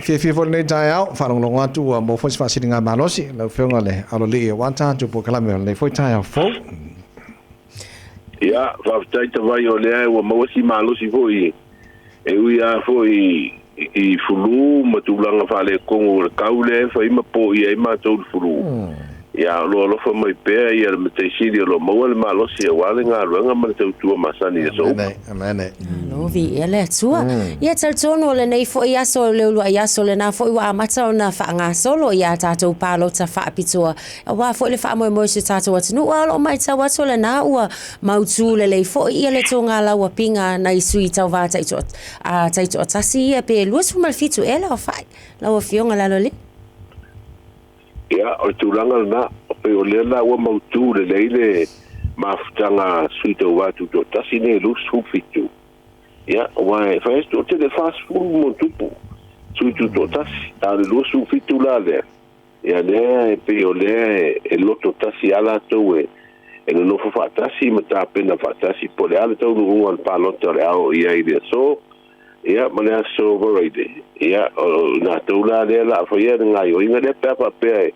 Fiafia foi lenei taeao, faalogologo atu ua maua foi se faasiligamalosi lau Afioga i le Aloalii aua tatou polokalame o lenei foi taeao fou. Ia, faafetai Tavai o lea ua maua si malosi foi e ui lava foi i fulu ma tulaga faaletonu o le tau lea e fai ma poia ai matou i le fulu. Ia, o lo o alofa mai pea ia le Matai Sili o lo o maua le malosi aua le galuega ma le tautua masani i aso uma. Amene. Malo, viia le Atua. Ia talitonu o lenei foi aso, le uluai aso lena foi ua amata ona faagasolo i a tatou palota faapitoa aua foi le faamoemoe o si o tatou atunuu, a o lo o matau atu o lena ua mautu lelei foi ia le togalauapiga a nai sui tauva taitoatasi ia pe 27 ea le aofai lau Afioga Laloalii. Ia, o le tulaga lena, pei o lea la ua mautu lelei le mafutaga sui tauva tutoatasi nei e 27. Ia, aua e fai atu toatele e 40 ma ona tupu sui tutoatasi, a o le 27 la lea, ia lea e pei o lea e loto tasi lava latou e nonofo faatasi ma tapena faatasi po o le a le taunuuga o le palota o le a oo i ai i le aso. Ia, ma le aso Varaide, ia, o i latou la lea o le a faia le gaoioiga lea pe a faapea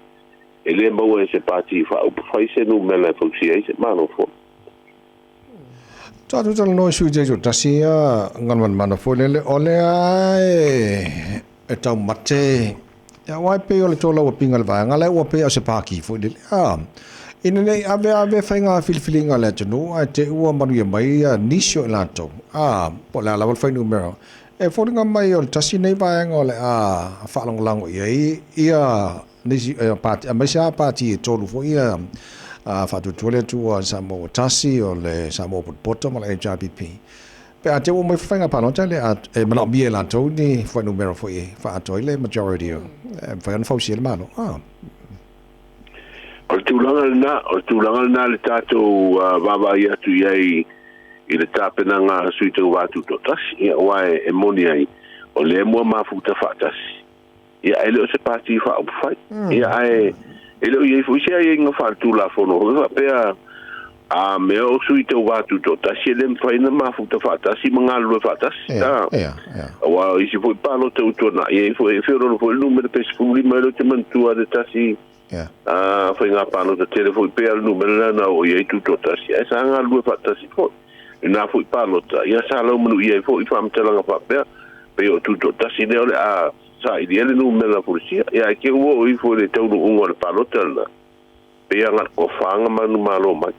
e le maua e se pati faaupufai se numera e fausia ai se Malo fou. Tatou talanoa i sui taitoatasi ia Galumalemana foi lele, o lea e taumate aua e pei o le tolauapiga o le vaega lea ua pei o se paki foi lele. Ina ne i ave ave faiga filifiliga a le atunuu ae te i ua manuia mai nisi o i latou, po o le a lava le fuainumera. E foliga mai o le tasi lenei vaega o le a faalagolago i ai ia nisi pati, aemaise lava pati e tolu foi ia Faatuatua le Atua Samoa ua Tasi, o le Samoa Potopoto ma le HRPP. Pe a te i ua omai faiga palota le e manaomia e latou ni fuainumera foi e faaatoa ai le majority e mafai ona fausia le Malo. O le tulaga lena, o le tulaga lena le tatou vaavaai atu i ai i le tapenaga a sui tauva tutoatasi. Ia, aua e moni ai, o lea mua mafuta faatasi. Ia, e le o se pati faaupufai. Ia, ae e le o i ai foi se aiaiga faaletulafono foi faapea a mea o sui tauva tutoatasi e le mafai ona mafuta faatasi ma galulue faatasi. Aua o isi foi palota ua tuanai, e i ai foi, e feoloolo foi le numera pe 15 e le o te manatua le tasi faiga palota tele foi pe a le numera lea na oo i ai tutoatasi, ae sa galulue faatasi foi. I lena foi palota, ia sa laumanuia ai foi faamatalaga faapea, pei o tutoatasi lea o le a saili ai le numera fulisia. Ia ae te i ua oo ifo i le taunuuga o le palota lena, pei lava na tofa na manumalo mai.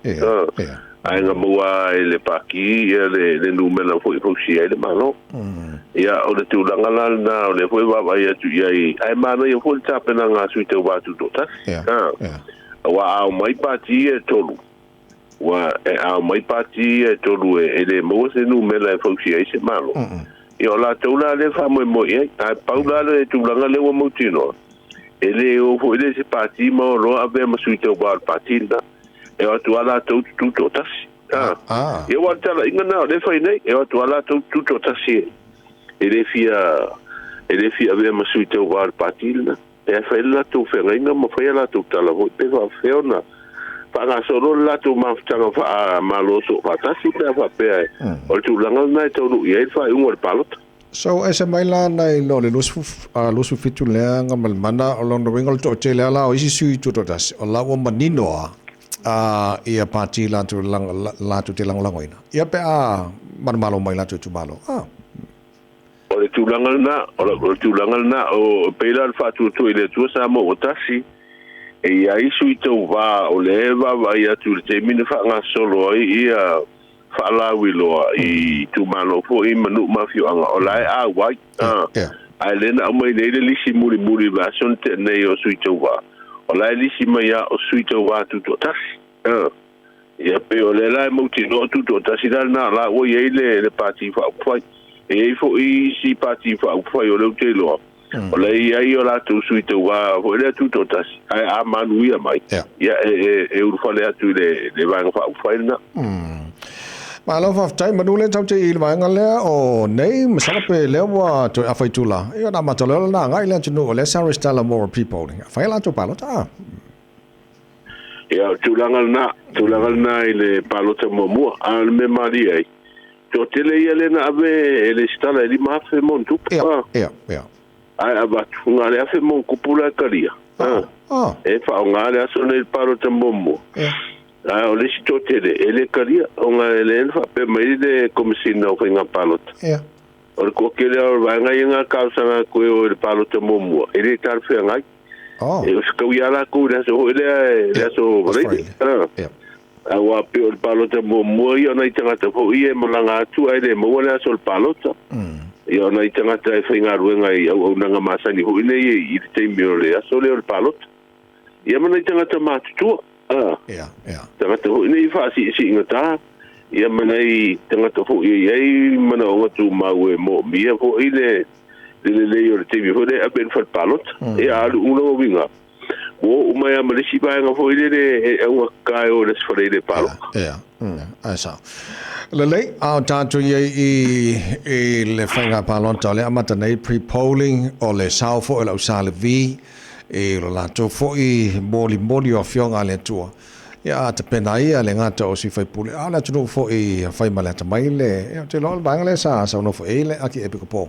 Ae na maua e le Pati ia le numera foi e fausia ai le Malo. Ia o le tulaga la lena o lea foi e vaavaai atu i ai, ae manaia foi le tapenaga a sui tauva tutoatasi. Aua a omai Pati ia e tolu, ua e a omai Pati ia e tolu e le maua se numera e fausia ai se Malo, ia o latou la lea e faamoemoe i ai. Ae pau la le tulaga lea ua mautinoa, e le o foi le isi pati ma o loa avea ma sui tauva o le pati lena. E o atu lava latou tutoatasi. Ia aua o le talaiga lena o lea e fai nei, e o atu lava latou tutoatasi e le fia e le fia avea ma sui tauva o le pati lena. E fai le latou feagaiga ma fai a latou tala foi pe faapefea ona faagasolo le latou mafutaga faa-Malo soofaatasi pe a faapea o le tulaga lena e taunuu i ai le faaiuga o le palota. So ese mai la nai lo le 27 lea Galumalemana, o lona uiga o le toatele lava la o isi sui tutoatasi o la ua manino a ia pati latou latou te lagolagoina ia pe a manumalo mai latou itumalo. O le tulaga lena, o le tulaga lena, o pei la o le faatuatua i le Atua Samoa ua tasi, e i ai sui tauva o lea e vaavaai atu i le taimi na faagasolo ai ia faalauiloa i itumalo foi ma nuu ma afioaga o la e auai. Ae lea na aumai nei le lisi mulimuli i le vaiaso na tea nei o sui tauva, o la e lisi mai lava o sui tauva tutoatasi. Ia pei o lea la e mautinoa tutoatasi la lena o la ua i ai le pati faaupufai. E i ai foi isi pati faaupufai o lea ou te iloa, o la e i ai o latou sui tauva foi lea tutoatasi, ae a manuia mai, ia e ulufale atu i le vaega faaupufai lena. Malo faafetai, manu lea tatou te i i le vaega lea o nei, masalo pe lea ua toe afa itula, ia ona amata loa lea ona agai le atunuu o lea sa resitala more people, fai a latou palota. Ia, o le tulaga lena, tulaga lena i le palota muamua. A o le mea malie ai, toatele ia lea na ave e resitala e 5,000 ma ona tupu. Ia, ia, ia. Ae avatu na o le 1000 ma ona tupu la e talia. E faaaoga le aso lenei i le palota muamua. Ae o le isi toatele e le talia ona e le na faapea mai le Komesina o Faiga Palota. O le toatele lava o le vaega ia na talosaga atu e o i le palota muamua e le talafeagai. E fetaui lava latou i le aso foi lea, le aso Faraile. Aua pei o le palota muamua ia o nai tagata foi ia e malaga atu ae le maua le aso o le palota. Ia o nai tagata e faigaluega i auaunaga masani foi nei i le taimi o le aso lea o le palota. Ia ma nai tagata matutua, tagata foi nei faasiisiigata, ia ma nai tagata foi e i ai manaoga tumau e moomia foi le lelei o le taimi foi lea e ave i le fale palota. Ia a alu uma lona uiga, ua oo mai lava ma le isi vaega foi lele e augatata e o i le Aso Faraile e palota. Ia, ae sao. Lelei, a o tatou i ai i le faiga palota o lea amata nei pre-polling, o le sao foi o le au Sa Levi i lo latou foi molimoli o afioga a le Atua. Ia, a tapena ai ia le gata o sui faipule, a o le atunuu foi e fai ma le atamai le, ia, ou te iloa o le vaega lea sa saunoa foi ai le Akiepikopo.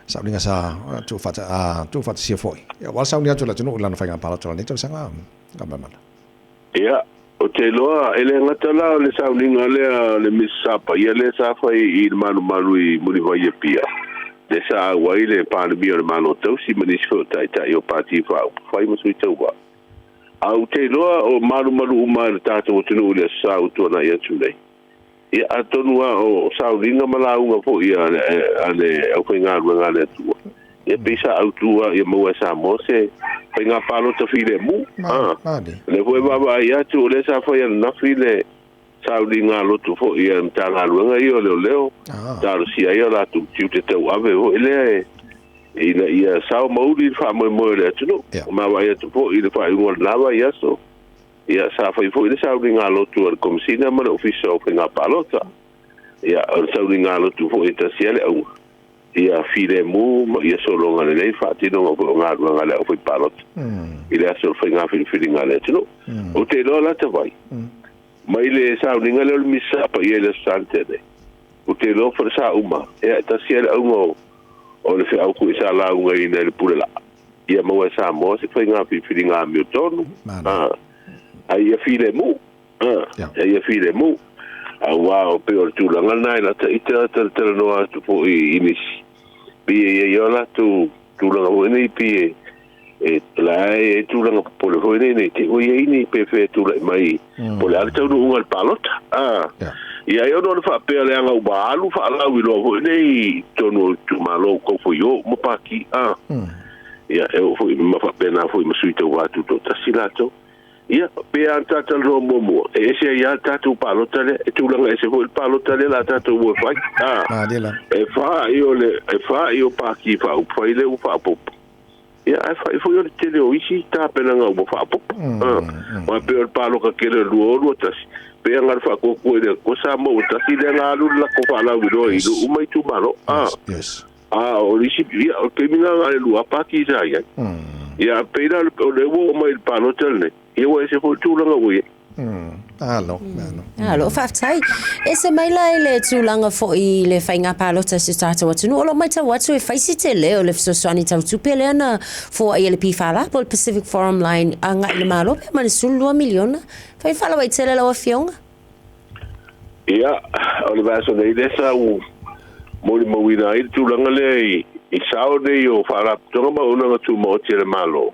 Sauniga sa tuufaatasia foi aua le sauni atu o le atunuu i lana faiga palota o lenei tausaga Gamaemala. Ia, ou te iloa e le gata la o le sauniga lea o le Misa Sa Paia lea sa fai i le malumalu i Mulivai i Apia, lea sa auai le Palemia o le Malo Tausi ma nisi foi o Taitai o Pati Faaupufai ma Sui Tauva. A ou te iloa o malumalu uma ai le tatou atunuu i le Aso Sa ua tuanai atu nei. Ia, atonu lava o sauniga ma lauga foi a le aufaigaluega a le Atua, ia pei sa autu lava ia maua e Samoa se faiga palota filemu. A, o lea foi e vaavaai atu, o lea sa fai ananafi le sauniga a lotu foi a le Matagaluega ia o Leoleo, talosia ai o latou tiute tauave foi lea ina ia sao ma uli le faamoemoe o le atunuu. Ma vaai atu foi i le faaiuga o lena vaiaso, Ia, sa fai foi le sauniga-lotu a le Komesina ma le Ofisa o Faiga Palota. Ia, o le sauniga-lotu foi e tasi ai le auga, ia filemu ma ia sologa lelei le faatinoga foi o galuega a le aufaipalota i le aso o le faiga filifiliga a le atunuu. Ou te iloa lata vai, mai le sauniga lea o le Misa Paia i le Aso Sa na tea nei, ou te iloa falesa uma, ia e tasi lava le auga o le feau foi sa laugaina i le pule laa. Ia maua e Samoa se faiga filifiliga amiotonu, a ia filemu, a ia filemu. Aua o pei o le tulaga lena e lata ita talatalanoa atu foi i nisi, pei e i ai lava latou tulaga foi nei, pei e la e i ai tulaga popole foi nei, nei te i ua i ai ni pefea e tulai mai, po o le a le taunuuga o le palota. Ia ai ona o le faapea leaga ua alu faalauiloa foi nei i totonu o itumalo ua tau foi o uma pati. Ia, e oo foi ma faapena foi ma sui tauva tutoatasi latou. Ia, pe a na talatalanoa muamua, e ese ai lava le tatou palota lea, e tulaga ese foi le palota lea o le a tatou o e fai. E fa i o pati faaupufai lea ua faaopoopo. Ia, ae fai foi o le tele o isi tapenaga ua faaopoopo. Aua pei o le palota tele o le 2021, pei lava na o le faatuatua i le Atua Samoa ua tasi lea na alu le latou faalauiloa i nuu ma itumalo. A o le isi, ia, o le taimi lena na o le lua pati sa i ai. Ia, pei la o lea ua oo mai i le palota lenei, ia ua ese foi le tulaga ua i ai. Malo, malo. Malo, faafetai. Ese mai la i le tulaga foi i le faiga palota i si o tatou atunuu, o lo o matau atu e fai si tele o le fesoasoani tau tupe lea na foai e le PFL po o le Pacific Forum Line agai i le Malo pe ma le 12 miliona. Fai faalauaitele lau Afioga. Ia, o le vaiaso nei lea sa ou molimauina ai le tulaga lea i sao nei o Faalapotopotoga ma Auaunaga Tumaoti a le Malo,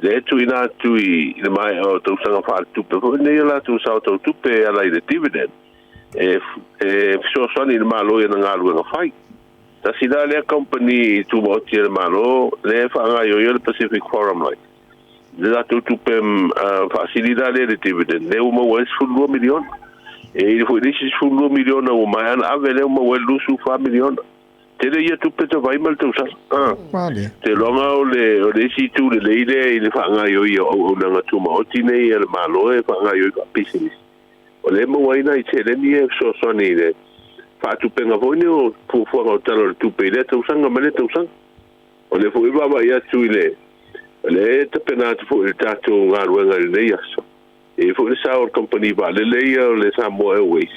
lea e tuuina atu i le maea o tausaga faaletupe foi nei o latou sao tau tupe e ala i le dividend e fesoasoani i le Malo i ana galuega fai. Tasi la lea kamupani tumaoti a le Malo lea e faagaoioia le Pacific Forum Line. Le latou tupe faasili la lea i le dividend lea ua maua ai le 12 miliona. E i ai foi le isi 12 miliona ua maea ona ave lea ua maua ai le 24 miliona. Tele ia tupe tavai ma le tausaga. Te iloaga o le o le isi itu lelei lea i le faagaoioi o auaunaga tumaoti nei a le Malo e faagaoioi faapisinisi. O lea e maua ai nai seleni ia e fesoasoani i le faatupega foi nei o fuafuaga o Tala o le Tupe i lea tausaga ma lea tausaga. O lea foi e vaavaai atu i le o lea e tapena atu foi i le tatou galuega i lenei aso. E i ai foi le sao o le kamupani vaalele ia o le Samoa Airways.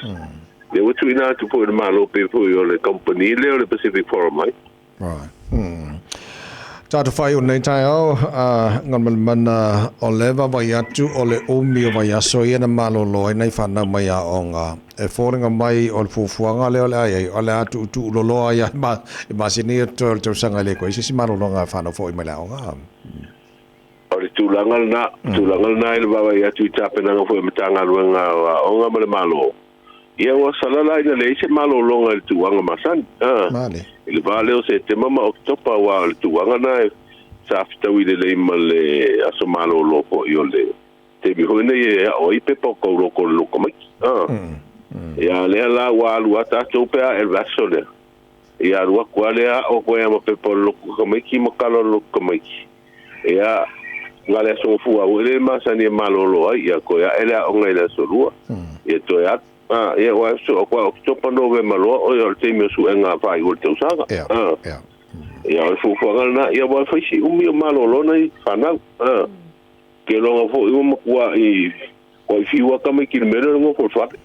Lea ua tuuina atu foi i le Malo pei foi o le kamupani lea o le Pacific Forum ai. Right. Tatou faaiu i lenei taeao, Galumalemana, o lea e vaavaai atu o le umi o vaiaso ia na malolo ai nai fanau mai aoga. E foliga mai o le fuafuaga lea o le a i ai, o le a tuutuuloloa ai lava i masina ia totoe o le tausaga e le toe i ai se isi malologa a fanau foi mai le aoga. O le tulaga lena, tulaga lena i le vaavaai atu i tapenaga foi a Matagaluega o Aoga ma le Malo, ia ua sala la ina leai se malologa i le tauaga masani. I le va lea o Setema ma Oketopa, aua o le tauaga lena e sa fetaui lelei ma le aso malolo foi o le taimi foi lenei e ao ai pepa o tauloko o le lokomaitu. Ia lea la ua alu a tatou pe a e le aso lea, ia alu atu lava lea ao atu ai ma pepa o le lokomaitu ma tala o le lokomaitu. Ia, na le aso gafua foi lea e masani e malolo ai, ia toe ae le aoga i le aso Lua. Ia toe alu. Ia ua soo atu a Oketopa, Novema loa, o le taimi o suega faaiu o le tausaga. Ia, o le fuafuaga lena, ia ua fai si umi o malolo nai fanau. Ke loga foi ua matua i ua i fiu aka mai ki le mea lea o le nofo i le fale.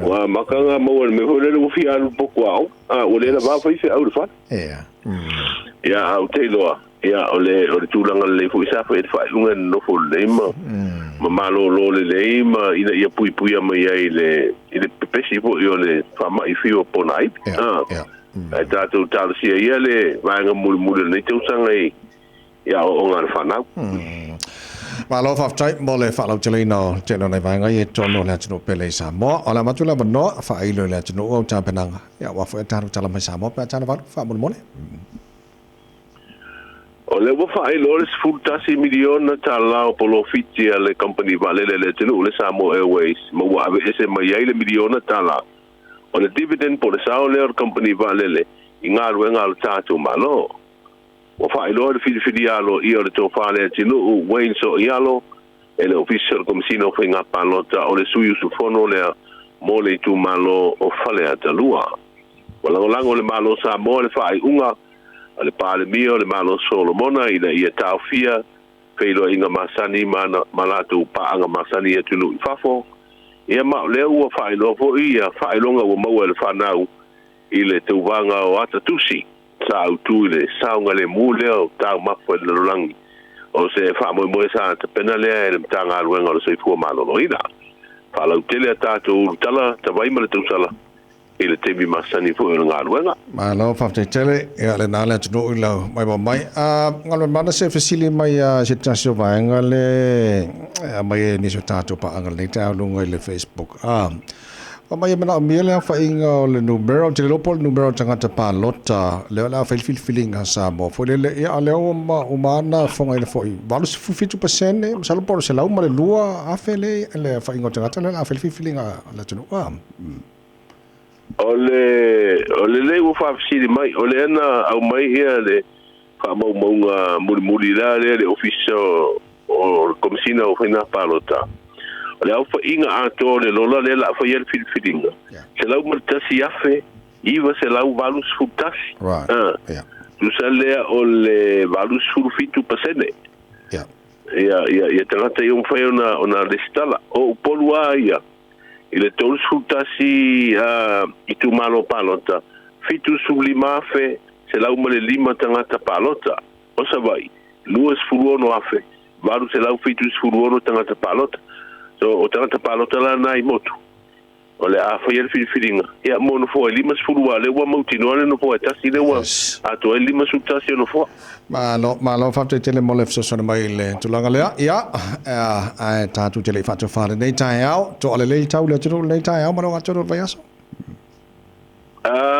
Ua amata ona maua i le mea foi lele ua fia alu i le potu aoga. Ua le lava fai feau i le fale. Ia, a ou te iloa, ia, o le, o le tulaga lelei foi sa fai ai le faaiuga e nonofo lelei ma, ma malolo lelei ma ina ia puipuia mai ai i le, i le pepesi foi o le faamai fiu o ponaivi. Ae tatou talosia ia le vaega mulimuli o lenei tausaga i, i aoaoga a le fanau. Malo faafetai mo le faalauteleina o le tele o nai vaega ia i totonu o le atunuu pele i Samoa. O le avatu le avanoa faailo i le atunuu au tapenaga, ia aua foi a tatou tala mai Samoa pe a tala valu faamolemole. O lea ua faailoa le $11 miliona o polofiti a le kamupani vaalele a le atunuu, le Samoa Airways, ma ua aveese mai ai le $1 miliona o le dividend po o le sao lea o le kamupani vaalele i galuega a le tatou Malo. Ua faailoa le filifilia aloaia o le tofa a le atunuu, Wayne Soialo, e le Ofisa o le Komesina o Faiga Palota o le sui usufono lea mo le itumalo o Faleata 2. Ua lagolago le Malo o Samoa i le faaiuga a le Palemia o le Malo Solomona ina ia taofia feiloaiga masani ma latou paaga masani i atunuu i fafo, ia ma o lea ua faailoa foi ia faailoga ua maua e le fanau i le tauvaga o ata tusi sa autu i le saogalemu lea o taumafa i le lalolagi, o se faamoemoe sa tapena lea e le Matagaluega o le Soifua Maloloina. Faalautele a tatou ulutala tavai ma le tausala i le taimi masani foi o le galuega. Malo faafetai tele, ia lena le atunuu i lau maimoa mai. Galuemalemana se fesili mai a se tasi o vaega le aumai e nisi o tatou paaga i lenei taeao i luga i le Facebook. Fai mai e manaomia le aofaiga o le numera, ou te le iloa po o le numera o tagata palota lea o le a fai le filifiliga a Samoa foi lele. Ia, a o lea ua uma ona fofogaina foi, 87%, masalo po o le 102,000 le le aofaiga o tagata lea o le a fai le filifiliga a le atunuu. O le o lelei ua faafesili mai, o lea na aumai ia le faamaumauga mulimuli la lea le Ofisa o le Komesina o Faiga Palota, o le aofaiga atoa o le lola lea o le a faia le filifiliga, 101,981. Tusa lea o le 87%. Ia tagata ia ua mafai ona resitala. O Upolu lava ia, i le 31 itumalo palota, 75,105 tagata palota. O Savaii, 26,876 tagata palota. So, o tagata palota la na i motu, o le a faia le filifiliga, ia mo nofoa e 50, aua o lea ua mautinoa le nofoa e tasi lea ua atoa ai le 51 o nofoa. Malo, malo faafetai tele mo le fesoasoani mai i le tulaga lea. Ia, ae tatou te le i faatofa i lenei taeao, toa lelei tau le atunuu i lenei taeao ma le ogatotonu o le vaiaso.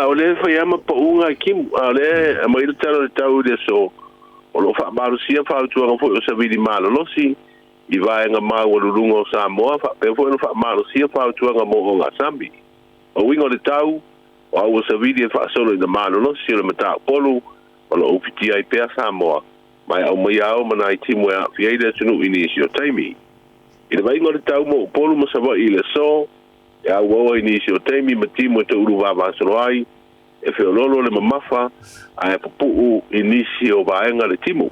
O lea e fai lava ma pauga e Kimu, a o lea e aumai le tala o le tau i le aso, o lo o faamalosia fautuaga foi o savili malolosi i vaega maualuluga o Samoa, faapea foi ona faamalosia fautuaga mo ogasami. O uiga o le tau, o aua savili e faasolo ina malolosi o le mataupolu o lo o ufitia ai pea Samoa, ma e aumaia ao ma nai timu e aafia ai le atunuu i nisi o taimi. I le vaaiga o le tau mo Upolu ma Savaii i le aso, e auau ai nisi o taimi ma timu e toulu vavasolo ai, e feoloolo le mamafa ae pupuu i nisi o vaega le timu,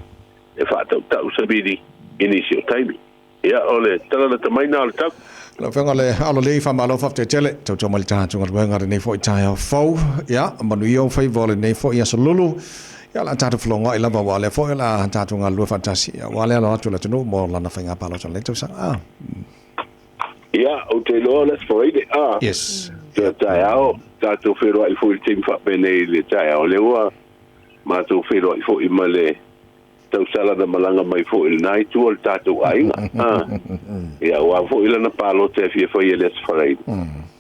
e faatautau savili i nisi o taimi. Ia, o le tala lata mai na o le tau. Lau Afioga le Aolelei, faamalo faafetai tele, tautua mai le tatou galuega lenei foi taeao fou. Ia, manuia ou faiva o lenei foi aso lulu. Ia, o le a tatou felogoai lava, aua o lea foi o le a tatou galulue faatasi, aua le alo atu o le atunuu mo lana faiga palota o lenei tausaga. A. Ia, ou te iloa o le Aso Faraile, a. Yes. Ia taeao, tatou feiloai foi i le taimi faapenei i le taeao, lea ua matou feiloai foi ma le tausala na malaga mai foi i lena itu o le tatou aiga. A. Ia, aua foi lana palota e fia faia i le Aso Faraile.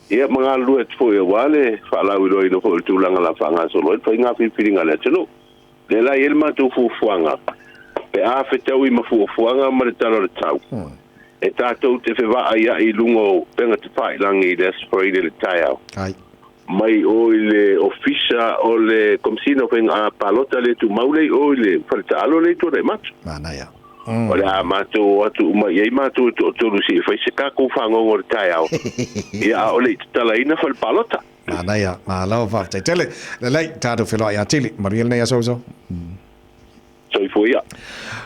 Ia, ma galulue atu foi aua le faalauiloaina foi o le tulaga o le a faagasolo ai le faiga filifiliga a le atunuu. Lea la e i ai le matou fuafuaga, pe a fetaui ma fuafuaga ma le Tala o le Tau, e tatou te fevaaiai i luga o upega tafailagi i le Aso Faraile i le taeao, mai o i le Ofisa o le Komesina o Faiga Palota le Tumau lea i o i le fale taaalo lea i Tuanaimato. Manaia. O le a matou o atu uma i ai matou e toatolu se i fai se tatou fagogo i le taeao, ia a o le i tatalaina fale palota. Manaia, malo faafetai tele. Lelei, tatou feiloai atili. Manuia lenei aso uso. Soifua ia.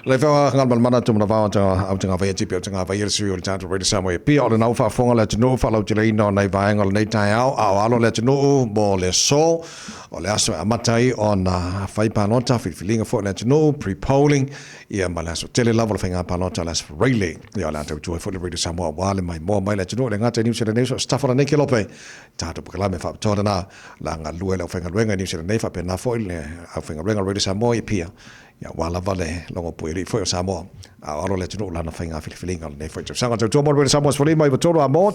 Le fa ngal tu mana vao ta au tanga vai tipi au tanga vai le sui o le tatou Radio Samoa e pia o le nau faafofoga le atunuu faalauteleina o nai vaega o lenei taeao a o alo le atunuu mo le aso o le aso e amata ai ona fai palota filifiliga foi le atunuu pre-polling ia ma le aso tele lava o le faiga palota o le Aso Faraile. Ia o le a tautua ai foi le Radio Samoa aua le maimoa mai le atunuu e le gata i Niu Sila nei so o se tafa o lenei kelope. Tatou polokalame faapitoa lena la galulue le aufaigaluega i Niu Sila nei faapena foi le aufaigaluega o Radio Samoa i Apia. Ia aua lava le logopuialii foi o Samoa a o alo le atunuu lana faiga filifiliga o lenei foi tausaga. Tautua mo le Radio Samoa 15 93 a mo.